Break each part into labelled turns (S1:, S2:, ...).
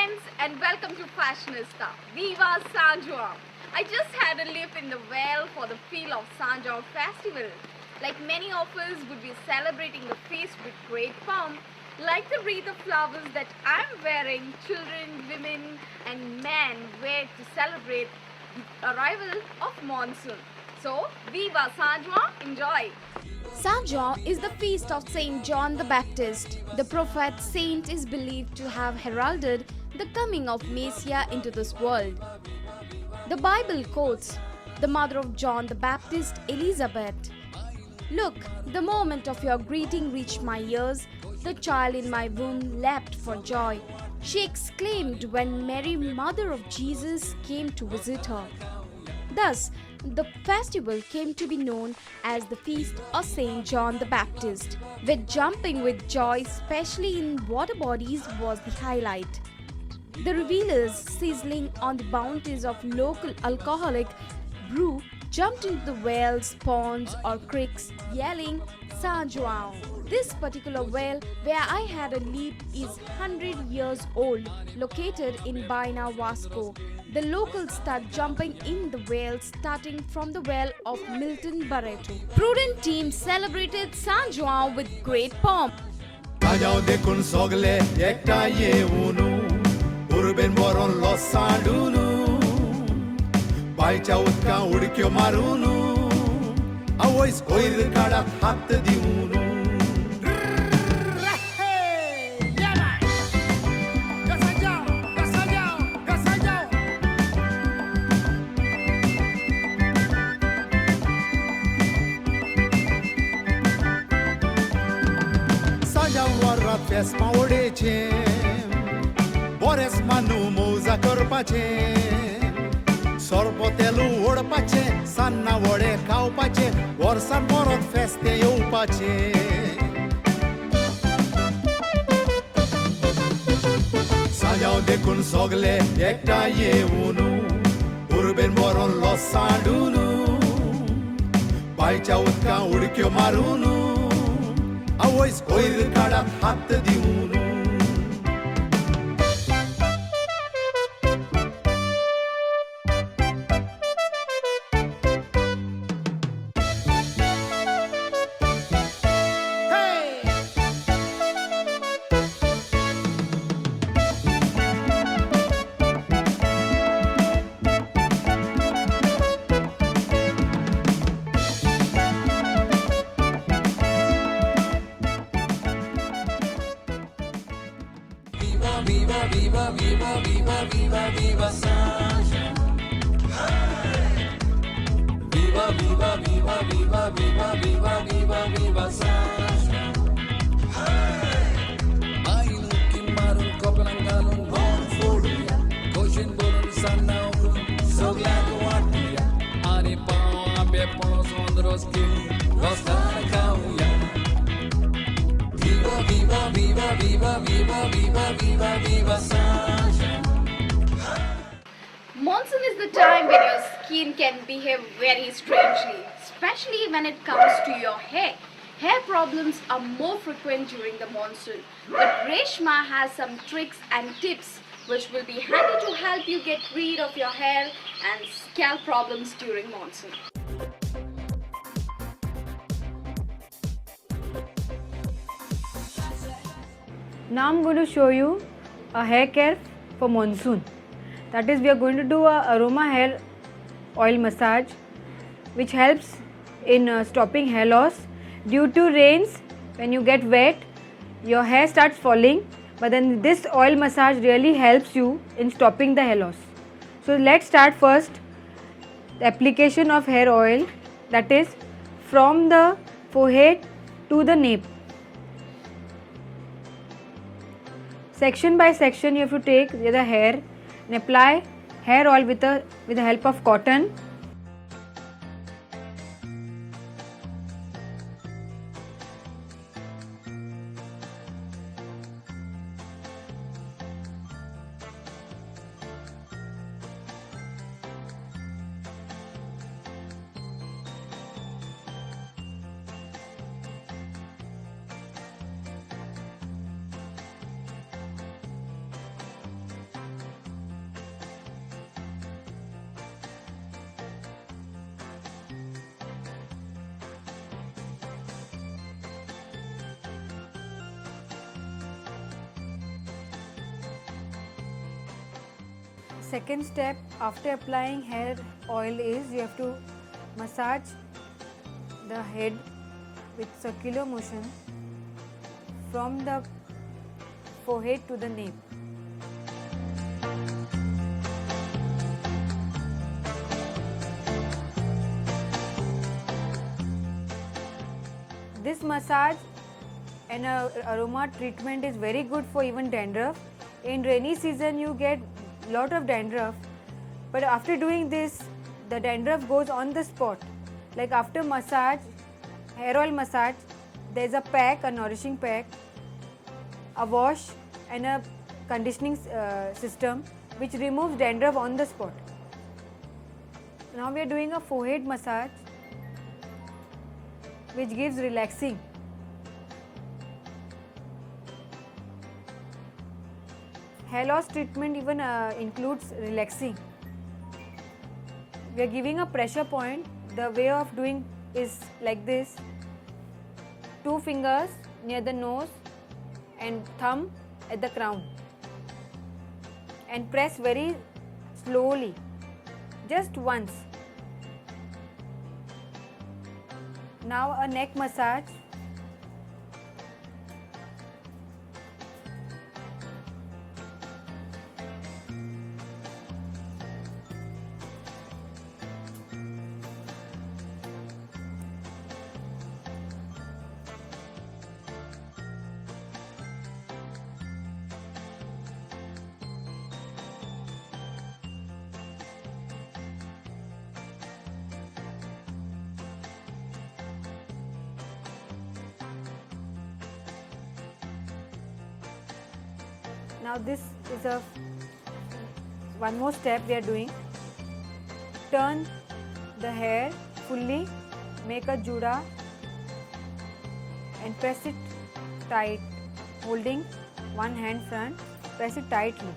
S1: friends and welcome to Fashionista. Viva San Juan! I just had a leap in the well for the feel of San Joao festival. Like many of us would be celebrating the feast with great pomp. Like the wreath of flowers that I'm wearing, children, women and men wear to celebrate the arrival of monsoon. So, Viva San Juan, enjoy! San João is the feast of Saint John the Baptist. The prophet saint is believed to have heralded the coming of Messiah into this world. The Bible quotes the mother of John the Baptist, Elizabeth. Look, the moment of your greeting reached my ears, the child in my womb leapt for joy. She exclaimed when Mary, mother of Jesus, came to visit her. Thus, the festival came to be known as the Feast of Saint John the Baptist, with jumping with joy, especially in water bodies, was the highlight. The revelers, sizzling on the bounties of local alcoholic brew, jumped into the wells, ponds, or creeks, yelling, San João. This particular well where I had a leap is 100 years old, located in Baina, Vasco. The locals start jumping in the well starting from the well of Milton Barreto. Prudent team celebrated San João with great pomp.
S2: Sanjao देखून सगले एकठांय येवन उर्बेन बरोन लोसांडून बांयच्या उदकां उडक्यो मारून आवयस कोयर काडात हात दिवन. सांजांव वरात फेस्मा ओडेचें बरेंच मानू मौजा करपाचें सोरपो तेलू ओडपाचें सान्नां वडे खावपाचें वर्सान परत फेस्तें येवपाचें. सांजांव देखून सगले एकठांय येवन उर्बेन बरोन लोसांडून बांयच्या उदकां उडक्यो मारून आवयस कोयर काडात हात दिवन.
S3: Viva, viva, viva, viva, viva, viva San Juan. Viva, viva, viva, viva, viva, viva, viva, viva San Juan. Bayılık marun kopelangalun bon foduya. Koshin borun sanna okrun soglag watiya. Ani pao ambe ponos ondroski rostan kauya. Viva, viva, viva, viva, viva, viva, viva, viva San Juan.
S1: Monsoon is the time when your skin can behave very strangely, especially when it comes to your hair. Hair problems are more frequent during the monsoon, but Reshma has some tricks and tips which will be handy to help you get rid of your hair and scalp problems during monsoon.
S4: Now I'm going to show you a hair care for monsoon. That is, we are going to do a aroma hair oil massage, which helps in stopping hair loss. Due to rains, when you get wet, your hair starts falling, but then this oil massage really helps you in stopping the hair loss. So let's start first the application of hair oil, that is from the forehead to the nape. Section by section you have to take the hair and apply hair oil with the help of cotton. second step after applying hair oil is you have to massage the head with circular motion from the forehead to the nape. This massage and aroma treatment is very good for even dandruff. In rainy season you get lot of dandruff, but after doing this the dandruff goes on the spot. Like after massage, hair oil massage, there is a pack, a nourishing pack, a wash and a conditioning system which removes dandruff on the spot. Now we are doing a forehead massage which gives relaxing. Hair loss treatment even includes relaxing. We are giving a pressure point. The way of doing is like this. 2 fingers near the nose and thumb at the crown, and press very slowly, just once. Now a neck massage. Now this is a one more step we are doing. Turn the hair fully, make a juda and press it tight, holding one hand front, press it tightly.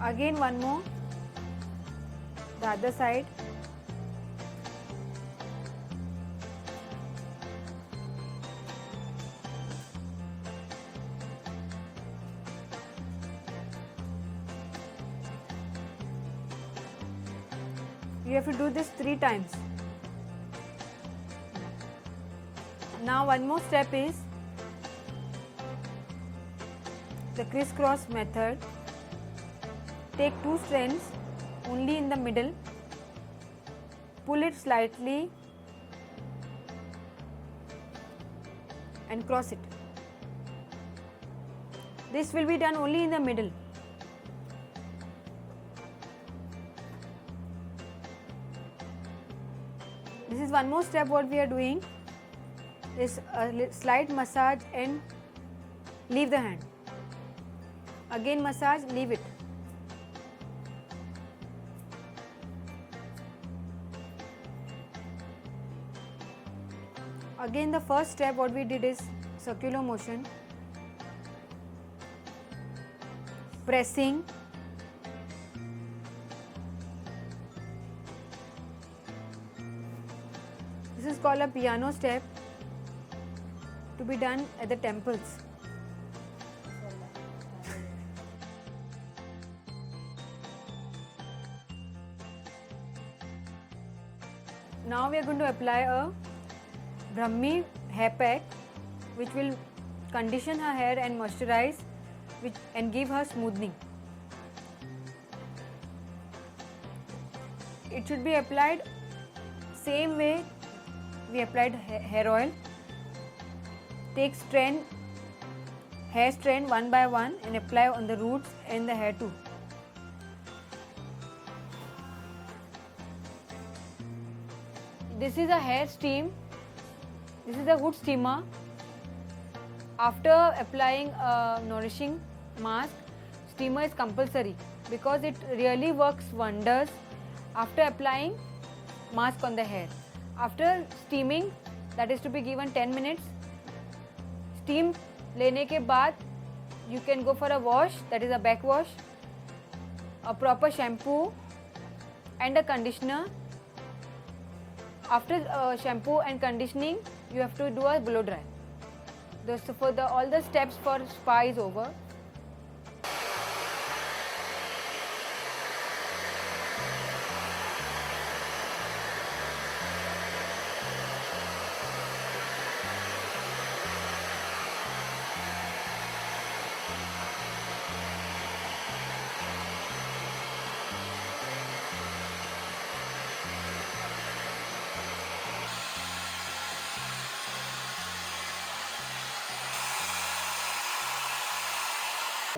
S4: Again one more, the other side. You have to do this 3 times. Now one more step is the crisscross method. Take 2 strands only in the middle, pull it slightly and cross it. This will be done only in the middle. This is one more step. What we are doing is a slight massage and leave the hand. Again massage, leave it. Again the first step what we did is circular motion, pressing, this is called a piano step, to be done at the temples. Now we are going to apply a Brahmi hair pack which will condition her hair and moisturize and give her smoothing. It should be applied same way we applied hair oil. Take strand, hair strand one by one and apply on the roots and the hair too. This is a hair steam. This is a good steamer. After applying a nourishing mask, steamer is compulsory because it really works wonders after applying mask on the hair. After steaming, that is to be given 10 minutes. Steam lene ke baad, you can go for a wash, that is a back wash, a proper shampoo and a conditioner. After shampoo and conditioning you have to do a blow dry. For the all the steps for spa is over.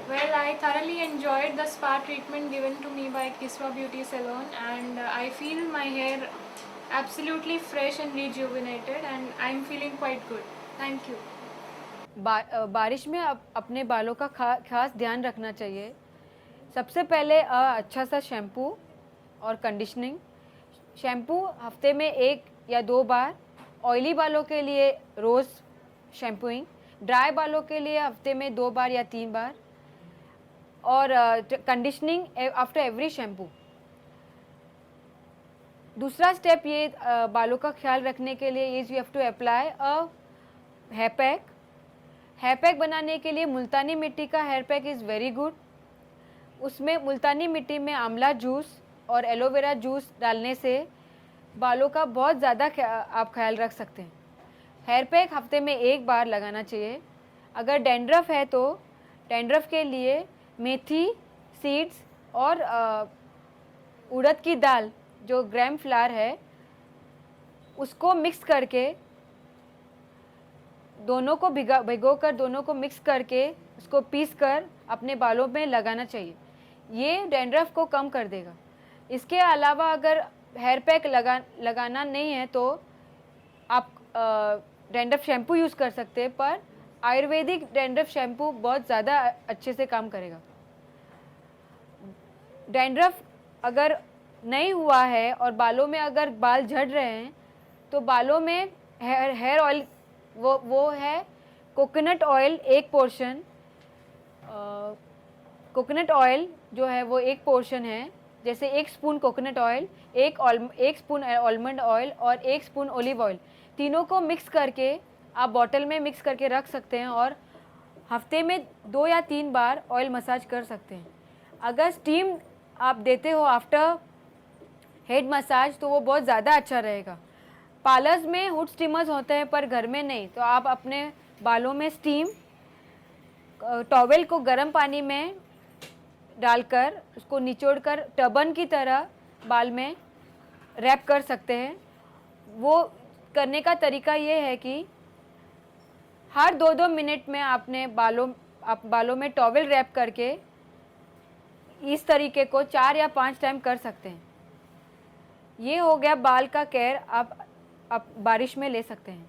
S5: Well, I thoroughly enjoyed the spa treatment given to me by Kiswa Beauty Salon, and I feel my hair absolutely fresh and rejuvenated, and I'm feeling quite good. Thank you.
S4: बारिश में अपने बालों का खास ध्यान रखना चाहिए। सबसे पहले अच्छा सा शैम्पू और कंडीशनिंग। शैम्पू हफ्ते में 1 या 2 बार, ऑयली बालों के लिए रोज़ शैम्पूइंग, ड्राई बालों के लिए हफ्ते में 2 बार या 3 बार, और कंडीशनिंग आफ्टर एवरी शैम्पू। दूसरा स्टेप ये बालों का ख्याल रखने के लिए is you have to apply a hair pack. Hair pack बनाने के लिए मुल्तानी मिट्टी का hair pack is very good. उसमें मुल्तानी मिट्टी में आंवला जूस और एलोवेरा जूस डालने से बालों का बहुत ज़्यादा आप ख्याल रख सकते हैं। हेयर पैक हफ्ते में 1 बार लगाना चाहिए। अगर डैंड्रफ है तो डैंड्रफ के लिए मेथी सीड्स और उड़द की दाल जो ग्राम फ्लावर है उसको मिक्स करके दोनों को भिगो कर दोनों को मिक्स करके उसको पीस कर अपने बालों में लगाना चाहिए। ये डैंड्रफ को कम कर देगा। इसके अलावा अगर हेयर पैक लगाना नहीं है तो आप डैंड्रफ शैम्पू यूज़ कर सकते हैं, पर आयुर्वेदिक डैंड्रफ शैम्पू बहुत ज़्यादा अच्छे से काम करेगा। डैंड्रफ अगर नहीं हुआ है और बालों में अगर बाल झड़ रहे हैं तो बालों में हेयर ऑयल वो है coconut oil 1 portion, coconut oil जो है वो 1 पोर्शन है, जैसे 1 spoon coconut oil, 1 spoon almond oil और 1 स्पून ओलिव ऑयल, तीनों को मिक्स करके आप बॉटल में मिक्स करके रख सकते हैं और हफ्ते में 2 या 3 बार ऑयल मसाज कर सकते हैं। अगर स्टीम आप देते हो आफ्टर हेड मसाज तो वो बहुत ज़्यादा अच्छा रहेगा। पार्लर्स में हुड स्टीमर्स होते हैं पर घर में नहीं, तो आप अपने बालों में स्टीम टॉवेल को गर्म पानी में डालकर उसको निचोड़कर टर्बन की तरह बाल में रैप कर सकते हैं। वो करने का तरीका ये है कि हर 2-2 मिनट में आपने बालों में टॉवेल रैप करके इस तरीके को 4 या 5 टाइम कर सकते हैं। ये हो गया बाल का केयर, आप बारिश में ले सकते हैं।